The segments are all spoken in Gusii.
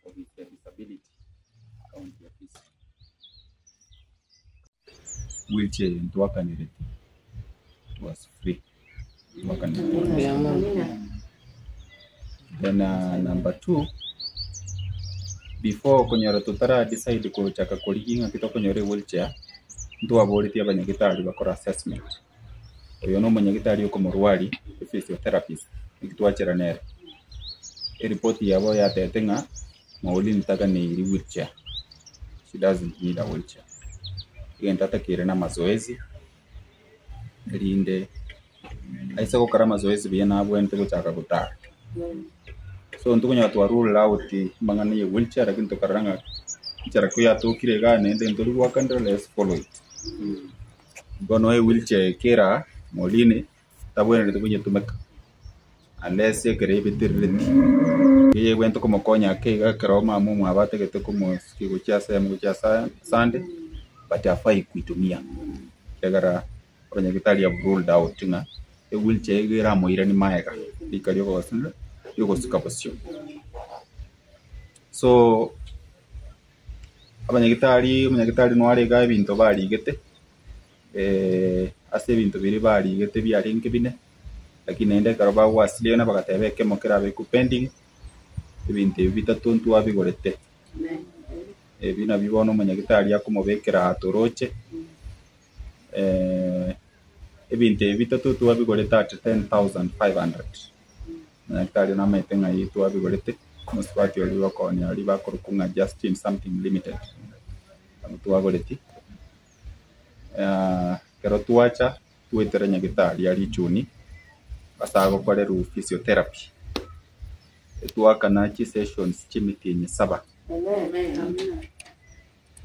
Ofisi ya Disability, County ya Kisii. Wheelchair eye ntwakanereti, it was free, ntwakanereti. Then number two, before konyora totara decide gochaka korigia ng'aki tokonyora ewheelchair, ntwaboretie abanyagitari bakore assessment. Oyo na omonyagitari okomorwari, ephysiotherapist, naki twachera nere. Eripoti yabo yatebete ng'a Maureen taganeiri wheelchair, she doesn't need a wheelchair. Egento atakeire na amazoezi, erinde aise gokora amazoezi buya nabwenerete gochaka gotara. So ntokonyara twa rule out amang'ana ya ewheelchair lakini tokarora ng'a enchera ko yatokire igaa naende ntori goakanera let's follow it. Bono ewheelchair eye kera Maureen tabwenereti konyetumeka unless ekero ebeterereti. Eye ebwenerete komokonya ake iga ekero mama omwabo atagete komosikia gochia ase eyemo gochia ase asande, but hafai kuitumia ekiagera abanyagitari have ruled out ng'a ewheelchair iga eramoiranie maega rika riogosira riogosuka bosio. So abanyagitari omonyagitari noare iga ebinto barigete. ase ebinto biria barigete biarenge bine, lakini naende ekero bagwasiriana bagateba ekemo kerabekwe pending, ebinto ebi bitato ntwabigorete. Ebi nabio bono omonyagitari akomobekera aa toroche, ebinto ebi bitato twabigorete at 10,500. Omonyagitari namanyete ng'ai twabigorete, omosubati oria okonia aria bakorokwa ng'a Justin something limited, nabo twagoretie. Ekero twacha twetera nyagetari aria richuni ase agokorerwa physiotherapy, etwakana chisessions chi'emetienyi saba.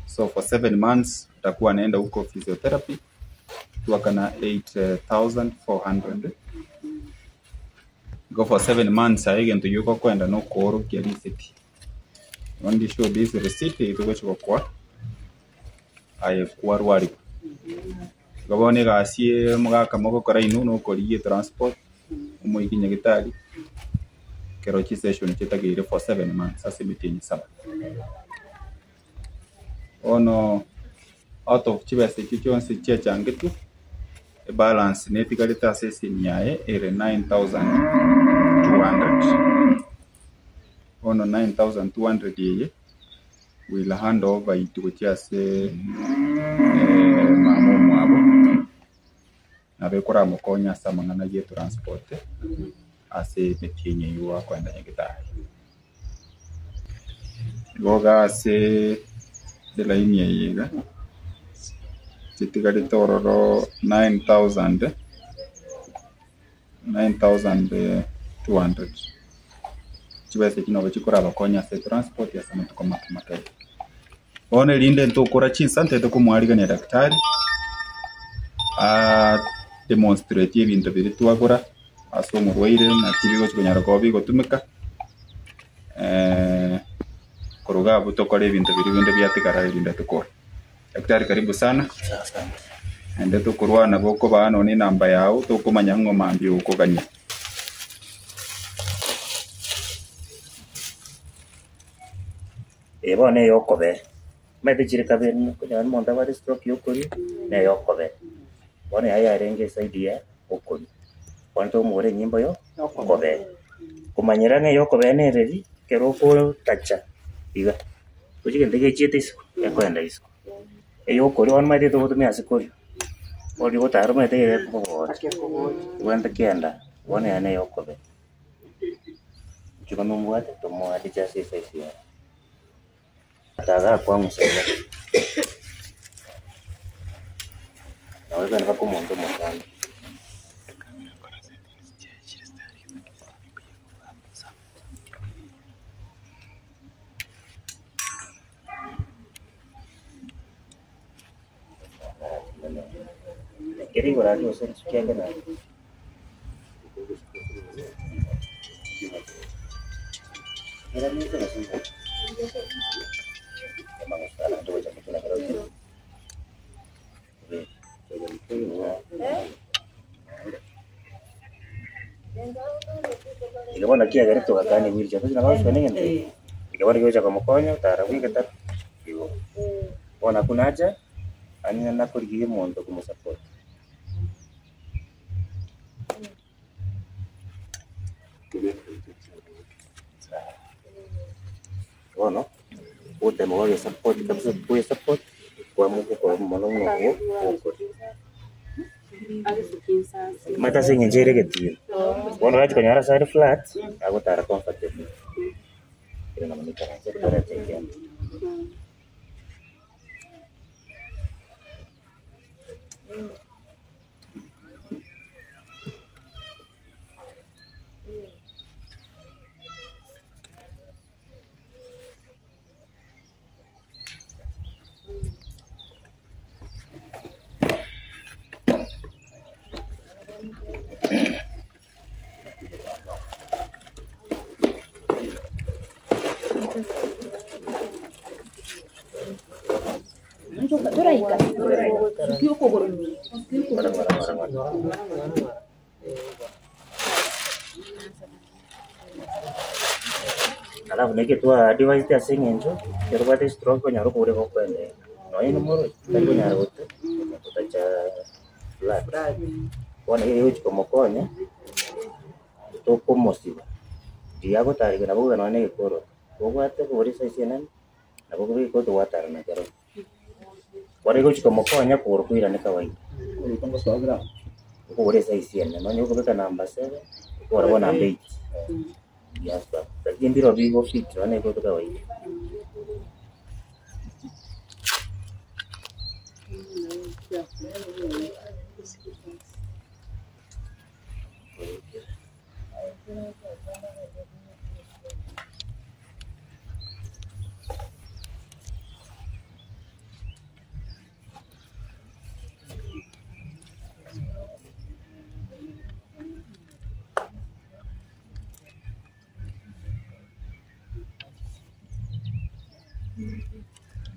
So for 7 months atakuwa anaenda huko physiotherapy, twakana 8400. Igo for 7 months aye egento gioka okoenda na okoorokia risiti. Only show this receipt eywo togochi gokoa. Aye kwarwarigwe. Igo bono egasi eye omogaka mogokora inwe nokorigia etransport, omoike nyagetari, ekero chisession chitakeire for 7 months ase emetienyi saba. Bono out of chibesa echio chionsi chiachangetwe, ebalance netigarete ase esimi yaye ere 9200. Bono 9200 eye. will hand over it gochia ase mama omwabo, nabo ekoramokonye ase amang'ana ye transport ase emetienyi eywo akoenda nyagetari. Igo iga ase elaini eye iga, chitigarete ororo 9000, 9200 chibesa echio nabo chikorabakonye ase transport ase amatuko make make iga. Bono erinde ntokora chinsa ntete komoarigania daktari, demonstrate ebinto biria twagora ase omorwaire naki bigochi konyara koba bigotumeka, korwa iga abwo tokore ebinto biria binde biatigara erinde tokore. Daktari karibu sana, naende tokorwana gokobaa nonya enamba yao tokomanya ng'a mambia ogokogania. Eye bono neyokobee, omanyete chire kabere okonyora omonto abwate stroke ya okoria na eyokobee. Bono yaye yarenge eside ya okoria, bono tokomogora enyimbo ya okobee. Komanyera ng'a eyokobee nereri, ekero okotacha iga. Gochia egento gechiete isiko, gekoenda isiko. Eyokoria bono omanyete togotumia ase koria, oria ogotara omanyete iga gekogocha, ebwenerete kienda, bono eye neyokobee. Inche bono mbwate tomoacheche ase esize yaye. Atagakwangusa iga, nabo ekogenda mpaka omonto omotambe. Ekero igoro aria gose risuko eke na Igo bono kiagera togakania wheelchair, tochi nabo gosukana egento eke. Eke bono kegocha komokonya otara bwa egetabu igo. Bono abwo nacha, ang'e nakorigia omonto okomosupport. Bono, ogotema gogesupport kabisa koesupport, kwamua gokora mono buna obwo ogokora. Omanyete ase eng'encho ere egetiro, bono orachie konyora ase are flat, agotara comfortable. Ere nabo nikaranse torete ekianda. Alafu neke twa advised ase eng'encho, ekero obwate estroke okonyora okogoro gokoendeka, nonye na omorwaire tari konyara gote gotacha blood. Bono iga egochi komokonya, tokomosiba, riria agotarigwa nabo okoigwa nonye na egekoroto, kobwate okogoro esize enene, nabo okobeka egekoroto gwatara nakerokio. Bono egochi komokonya kogoro koirane kawaida. Okogora esize ene, nonye okobeka number seven, okogora bo number eight, yes baba. Lakini mbiro bigofit nonye na egekoroto kawaida.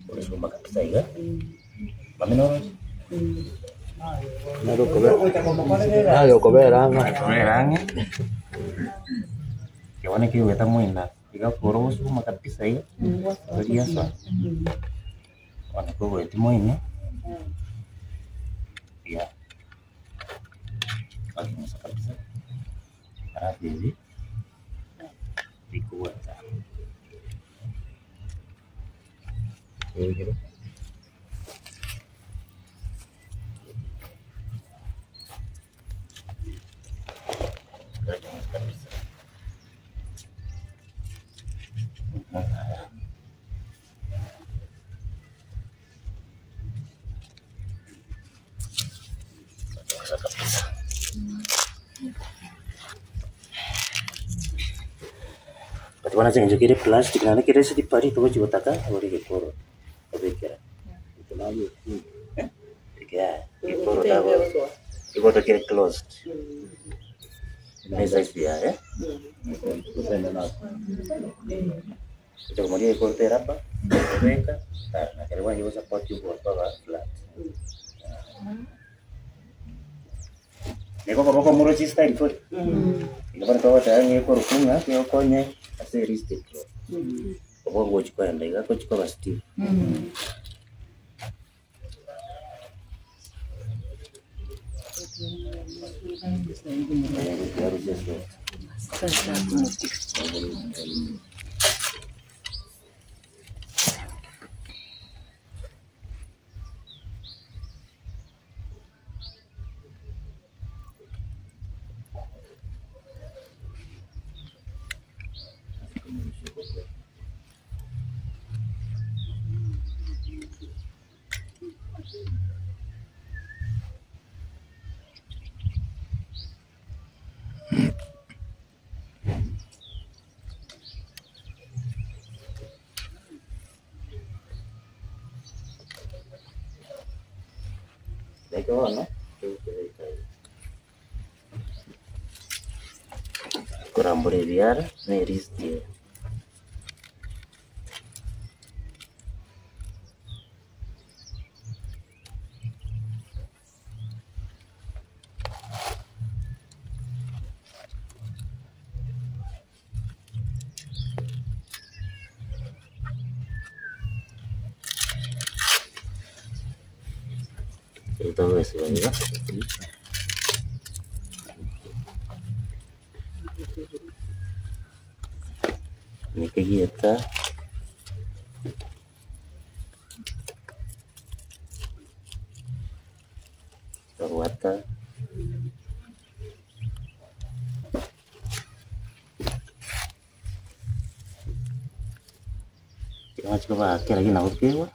Oresomba kabisa iga, mami noroche? Naye okobera ang'e. Okobera ang'e, ekero kegoeta moino iga okoro ogosuma kabisa iga, oriasa, bono kogoetia moino, buya, gwaking'usa kabisa, alafu ebi bikobwata. But bono ase eng'encho kere plastic naende kere slippery togochi gotaka ore egekoro obekera. Yaya, egekoro tago egekoro kere closed. Ne esize yaye, gocha komoria egekoro teraba, obeka, nakero bono egosupport okogoro kwaba flat. Nigo okoboko moroche style kore? Igo bono togoteba ng'a ekorokwa ng'a kegokonye ase wrist obo ngochi koenda iga gochi koba stiff. Like bono, korambora ebiara na erisiti eye. Togosiba iga. Neke gieta. Babwata. Ekero baakera ki nabo kegwa,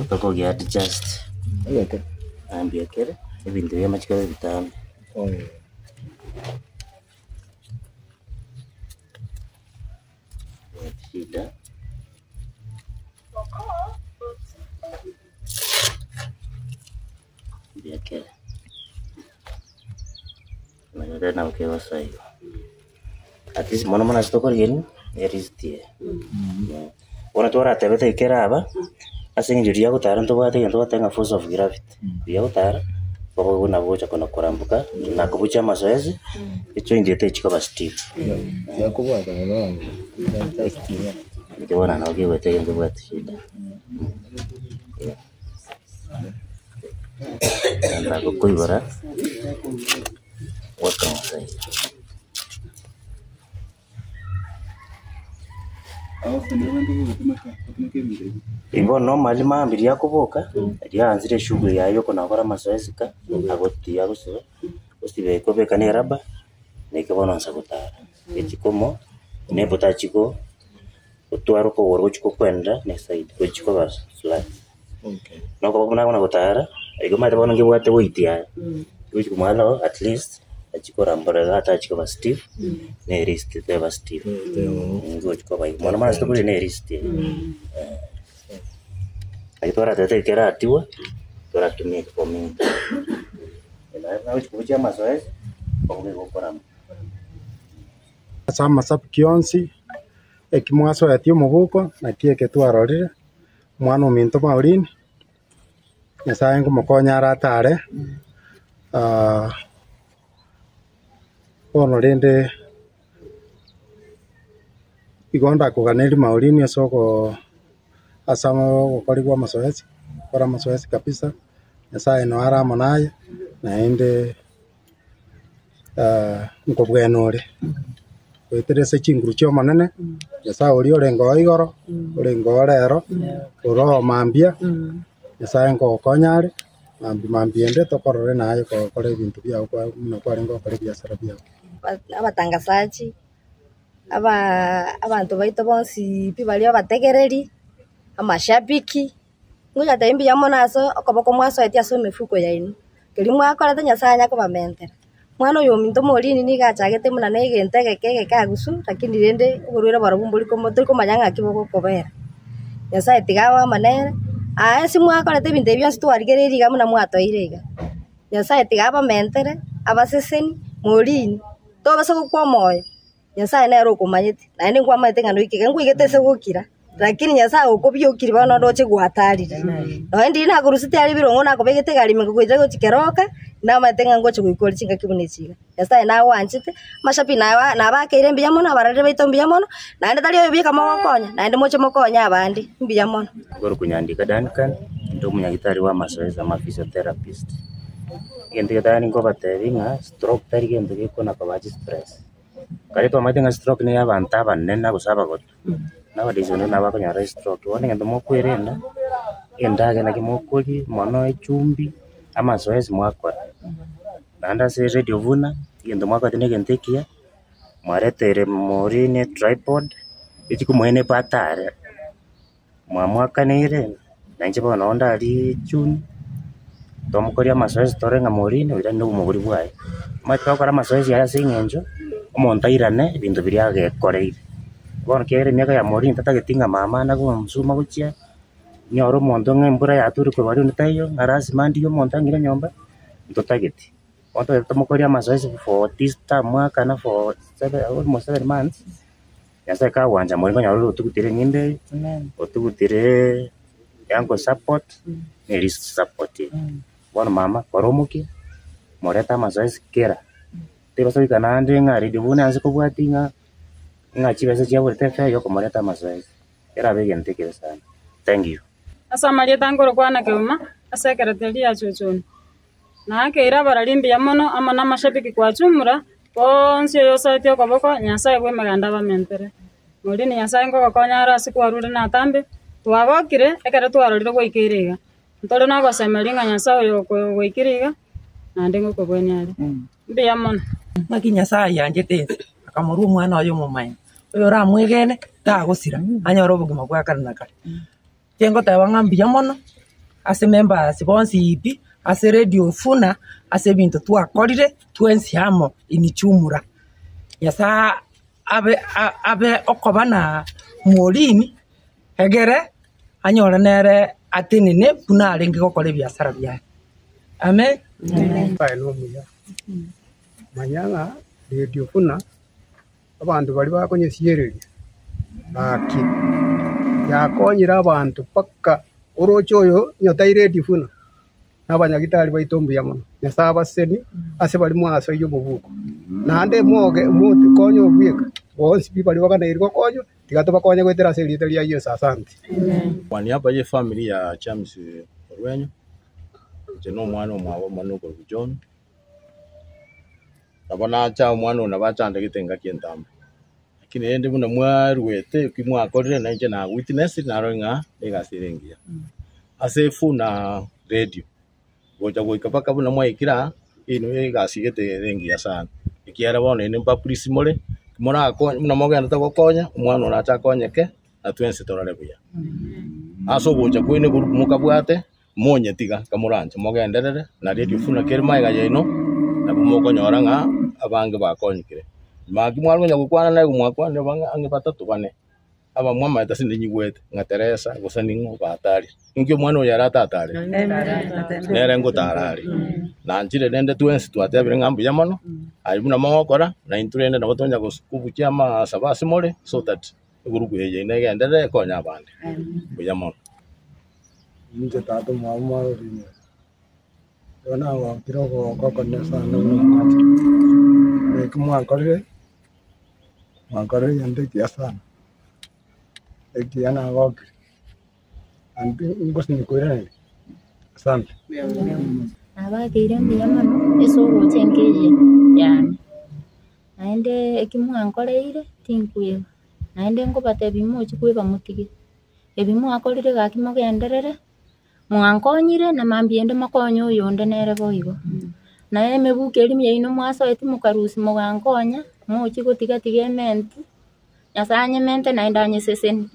tokogia adjust. Mambia ekere, ebinto ebi amachiko abe ebitambe. Shida. Mbuya kere. Nabo nabo kegosoa igo. At least mono mono ase tokorigereria, erisiti eye. Bono twaratebete ekero aba, ase eng'encho riria agotara ntobwate egento togoteba ng'a force of gravity. Riria agotara, obobe buna bogocha kona koramboka, na kobucha amazoezi, ejoint eye techikoba stiff. Ekio bono nabo kegoeta egento kebwate shida. Naende gokoibora, gwakong'usa iga. Igo normally mambia riria akoboka, riria aansire eshughuli yaye ya okonakora amazoezi ka, agotiga agosiba, osibe kobeka na eraba, naike bono onsa gotara. Echikomo, nebo tachiko gotwara okogoro gochia kokwenda na eside, gochia koba flat. Nokoba buna buna gotara, igo omanyete bono nkebwate weight yaye, gochia komoa noo at least achie korambora iga atachie koba stiff, na ewrist teba stiff, ngochia koba igo. Mono mono ase tokorigia na ewrist eye, Naki twaratete ekero atiwa, toratumia egekominto. Naye gochia kobuchia amazoezi, obobe gokorama. Ase amasabiki onsi, eki mwasoetie omobuko, naki eke twarorire, omwana ominto Maureen, Nyasaye nkomokonya are atare, bono rende igo ndakoganerie Maureen ase ogo ase ogokorigwa amazoezi, gokora amazoezi kabisa, Nyasaye noyo are amo naye, naende nkobwena ore, goetera ase chinguru chi'Omonene, Nyasaye oria orenge oo igoro, orenge oo rero, ore oo mambia, Nyasaye nkogokonya are, mambia mambia ende tokorore naye kogokora ebinto biago kwa buna kwarenge gokora ebiasara biago. Abatangasachi, abanto baito bonsi pi baria abategereri, amashabiki, ngocha mbuya mono ase okoboko mwasoetie ase emefuko yaino. Keria mwakorete Nyasaye anya kobamentera. Mwana oyo ominto morini nigo achagete buna na egento egeke egeke agusu, lakini rende oborwaire borobwo mbori komo tori komanya ng'aki bogokobera. Nyasaye tiga abe amo nere, aa ase mwakorete ebinto ebi bionsi twarigereirie iga buna mwatoire iga. Nyasaye tiga abamentere, abaseseni, morini, tobasa gokwa omoyo. Nyasae nere okomanyete, naende nkwamanyete ng'a noike iga nkoigete ase gokira, lakini Nyasae okobiokire bono ndoche gwatarire. Nonya ndiri nakoruseti aria ebirongo nakobegete egari ime ngocha gochia keroka, namanyete ng'a ngocha goika ore chingaki buna echi iga. Nyasae nagwanchete, amashabiki naye nabakeire mbuya mono, abaroreri baito mbuya mono, naende tari oyo bieka mogokonya, naende moche mokonye abande, mbuya mono. Igoro konyandika Duncan, inde omonyagitari bwa amazoezi ama physiotherapist. Egento getang'ani nkobatebia ng'a stroke tari gento gekona kobaa chistress. Kare twamanyete ng'a stroke nigo y'abanto abanene gose abagotu, nowadays onde nabo akonyora estroke. Bono egento mokwerenda, endagera naki mokoria, mono echumbi, amazoezi mwakora. Naende ase radio buna, egento mwakorete na egento ekiya, mwareteire morie tripod, echi komoene batare, mwamwakaneire, na inche bono nabo ndarie chuni, tomokoria amazoezi tore ng'a morini oirane na obomobori bwaye. Omanyete togokora amazoezi aya ase eng'encho, omonto airane ebinto biria agekoreire. Bono ekiagera emiaka ya morini tatageti ng'a mama nabe omosuma gochia, nyore omonto ng'a embura yature korwa aria onde taiyo, ng'a lasima ndigie omonto ang'ire nyomba, ntotageti. Bono totagete tomokorie amazoezi for this term mwakana for seven almost 7 months. Nyasae kagwancha more nkonyora ore otugutire enyimba eye, otugutire ankle support, na wrist support eye. Bono mama, kora omokia, morete amazoezi kera, tebasa goika naende ng'a radio buna ase kobwatia ng'a ng'a chibesa chiaborete efare ya okomoreta amazoezi, erabe egento ekebe sana. Thank you. Ase amarieta nkorokwana keuma, ase ekereteria ya Chochoni. Naakeire abarari mbuya mono amo namashabiki kwa jumla, bonsi oyosoetie okoboko, Nyasae bw'emeganda abamentere. Morini Nyasae ngogokonya are ase kwarure natambe, twagokire ekero twarorire gwaikeire iga. Ntore nogosemeria ng'a Nyasae oyo ogoikire iga, naende ngokobwania are. Mbuya mono. Naki Nyasae ayanchete ense, akamorua Omwana oye omomaene, oyoramwegene tagosira, anyore obogima bwa kare na kare. Inche ngoteba ng'a mbuya mono ase members bonsi pi, ase Radio Funa, ase ebinto twakorire twensi amo in jumla. Nyasae abe abe okoba na morini, egere anyore nere atenene buna arenge gokora ebiasara biaye. Amen. Nyasae nomuya, manya ng'a Radio Funa abanto baria bakonyesiereria gaki, yakonyire abanto mpaka oroche oyo onye tairetie buna na abanyagitari baito mbuya mono. Nyasae abasesenie ase baria mwasoyia omobuko, naende moge motikonye obweka bonsi pi baria baganeiri gokonywa, tiga tobakonye goetera ase erieta ria Yeso asante. Kwa niaba ye family ya James Orwenyo, inche na omwana omwabo omonene okorokwa John. Nabo nacha omwana oyo nabo achandegete engaki entambe, lakini rende buna mwaruete eki mwakorire na inche na witness narore ng'a egasi ere engiya. Ase efuna radio, gocha goika mpaka buna mwaikire aa, eye egasi gete ere engiya sana, ekiagera bono inwe mbapolisi more, morakonye buna mogenderete gokonya, omwana oyo nache akonyeke, na twensi torore buya. Ase ogocha kwaino egurupu mokabwate. Monyetiga kamoranche mogenderere na radio buna kere magega yaino, nabo mokonyora ng'a abange bakonyekire. Maki mware konya gokwana naye mwakwanire bang'e ang'e batato bane, abamwe amaete ase ndinyigwete ng'a Teresa gose ning'o bataria. Inki omwana oyo ere atatare? Nere ngotara are. Nanchire rende twensi twatebire ng'a mbuya mono, aye buna mogokora, naintwe rende nabo tonya kobuchia amasabo ase more so that egurupu eye yaino egenderere ekonye abande. Mbuya mono. Inche tata omwabo mwarorire, igo nagokire ogogoka okonene sana buna omwanchani. Eki mwakorire, mwakorire egento ekiya sana, ekiya nagokire, naende ngosinywa koiraneria, asante. Nabakeire mbuya mono ase ogocha enka eye yane, naende eki mwankoreire tinkweba, naende nkobatebia mochie kweba motige. Ebi mwakorire gaki mogenderere, mwankonyire na mambia ende mokonye oyonde nere boigo. Naye emebuko eria yaino mwasoeti mokarusia mogankonya, mochie gotiga-tiga ementi, Nyasae anyemente naende anyesesenie,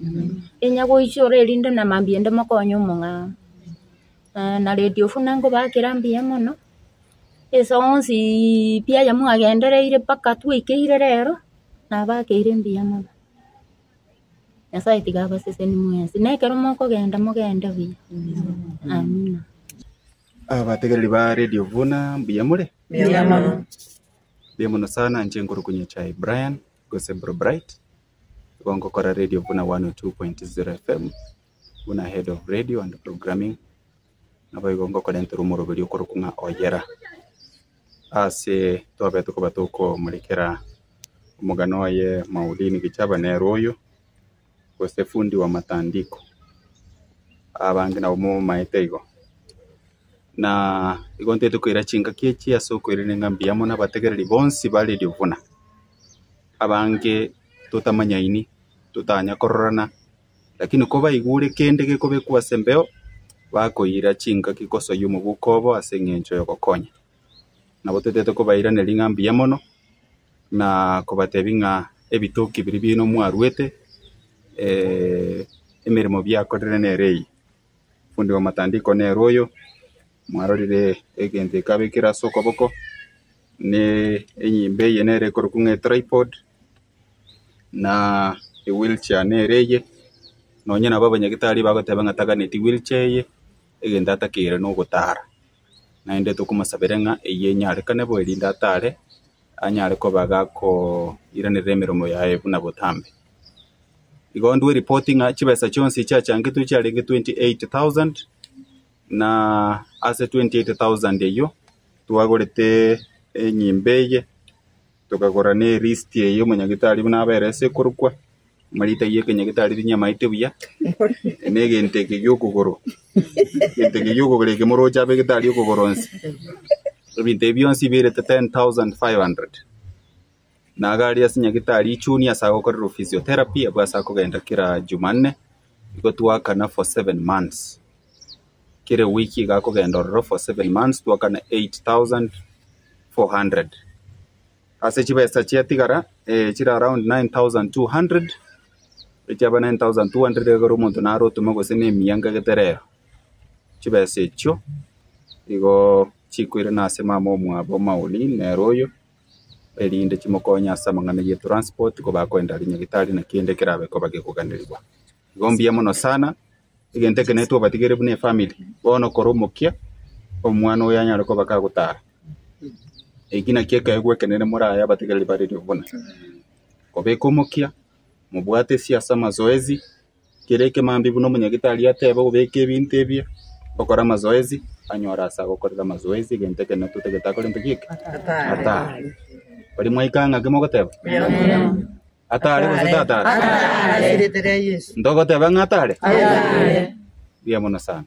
enya goichora erinde na mambia ende mokonye omong'ao. Na Radio Funa nkobakera mbuya mono, ase onsi pi aya mwagendereire mpaka twaikeire rero, nabakeire mbuya mono. Nyasae tiga abasesenie mwensi, na ekero mokogenda mogende buya. Amina. Abategereri ba Radio Vuna mbuya more? Mbuya mono. Mbuya mono sana inche nkorokwa Nyachae Brian gose Bro Bright, igo ngokora Radio Vuna 102.0 FM buna head of radio and programming, naboigo ngokorentera omoroberi okorokwa ng'a Oyera. Ase twabete koba tokomorekera omogano oye Maudini Gichaba nere oyo, gose fundi wa matandiko, abange nabo momaete igo. Na igo ntagete koira chingaki echi ase okoiraneria ng'a mbuya mono abategereri bonsi ba Radio Vuna, abange totamanyaini, totanya kororana, lakini kobaigure kende gekobekwa ase embeo, bakoira chingaki kosoyia omobuko obo ase eng'encho y'ogokonya. Nabo totaete kobairaneria ng'a mbuya mono, na kobatebia ng'a ebitoki biria biaino mwaruete, emeremo biakorire nere eye. Fundi wa matandiko nere oyo, mwarorire egento eke abekire ase okoboko, ne enyimbo eye nere ekorokwa ng'a etripod, na ewheelchair nere eye, nonye nabo abanyagitari bagoteba ng'a taganeti wheelchair eye, egento atakeire nogotara. Naende tokomosabera ng'a eyio enyarekane bo erinde atare, anyare koba gakoiranerera emeremo yaye buna botambe. Igo ndwe eripoti ng'a chibesa chionsi chiachangetwe chiarenge 28,000, na ase 28,000 eyio, twagorete enyimbo eye, tokagora ne erist eye omonyagitari buna abere ase ekorokwa, Amarita ayio ekenyagitari rinyamaete buya, na egento eke gi'okogoro, egento eke gi'okogoro eke moroche abegete aria okogoro onsi. Ebinto ebi bionsi birete 10,500. Nagari ase nyagitari Ichuni ase agokorerwa physiotherapy abwo ase akogenda kera Jumanne, igo twakana for 7 months. Kera ewiki iga akogenda ororo for 7 months twakana 8,400. Ase chibesa chiatigara chire around 9,200, echiaba 9,200 ekero omonto nare otome gose na emiya nkagete rero. Chibesa echio igo chikoirana ase mama omwabo Maureen nere oyo, erinde chimokonye ase amang'ana ya transport kobakoenda aria nyagitari naki kende kerabe koba gekoganerigwa. Igo mbuya mono sana, egento eke naye twabatigere buna efamily, bono kora omokia, omwana oyo anyare koba kagotara. Eki naki ekeegwa ekenene moraye abategereri bare buna, kobeka omokia, mobwate ase ase amazoezi, kere ekemambia buna omonyagitari atebe obeke ebinto ebio, okore amazoezi, anyore ase agokorera amazoezi egento ekenene totagete akore nto ki eke? Atare. Baria mwaika ng'aki mogoteba? Atare gose tatare? Ntogoteba ng'a atare? Mbuya mono sana.